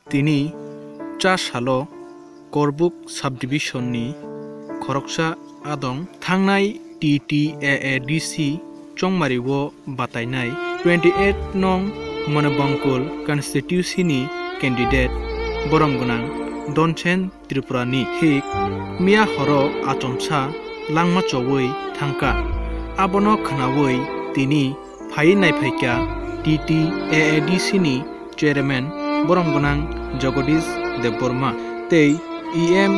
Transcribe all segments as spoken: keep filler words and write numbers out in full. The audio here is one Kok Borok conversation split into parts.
Tini cha salo Korbuk subdivision ni khoroksa adong thangnai T T A A D C chongmario batainai twenty eight nong Monobongkul constituency ni candidate borom gwnang Donsen Tripura ni thik miya horo achomsa langma chowi thangkha. Abono khnawi tini phai naiphaikha T T A A D C ni chairman borom gwnang Jagadish Debbarma tei E M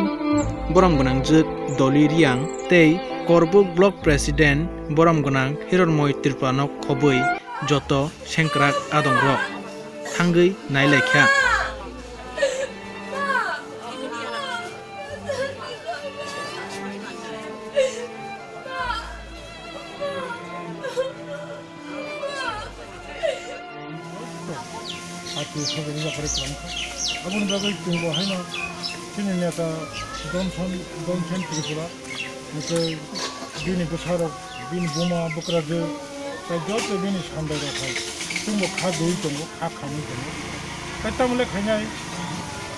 borom gwnang jwk Dolly Riang tei Korbuk block president borom gwnang Hironmoi Tripura no khobwi joto sengkrak adongrok thangwi nailaikha. Ati sabini yapare kwlangkha. Aboni bagwi chwngbo haino chini neta Johnson, Johnson Tripura, hwnkhe bini bwsarok, bini buma bwkrajwk, tei joto bini sandairok hai chwngbo kha dui tongo, kha khamwi tongo. Tei tamole khainai,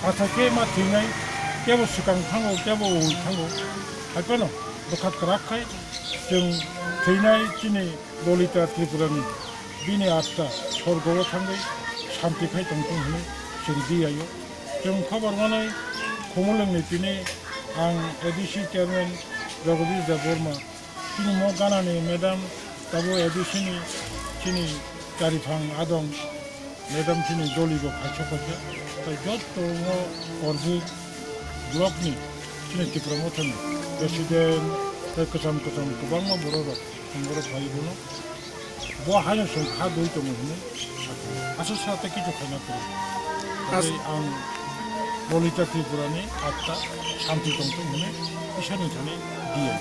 athai khe ma thwinai, kebo swkang thango, kebo ui thango. Hai phano bwkha kwrak khai chwng thwinai chini Lolita Tripurani bini atma sorgo o thangwi shanti khai tongthung hwnwi chwng diyaio. Chwng khobor manwi Khumulwngni tini ang A D C chairman Jagadish Debbarma, chini mo ganani madam tabo A D C ni chini chariphang adong madam chini dolibo khaisa khaisa, tei jotto ngo Korbuk block ni chini Tipra Motha ni president tei kwcham kwcham kwbangma borok rok. Ang borok phai bono. Bo haino chwng kha dui tongo hwnwi sakha. Aswk sa tei kichu khaina kwrwi. As- Tei ang Lolita Tripurani atma shanti tongthung hwnwi Iswrani thani diya.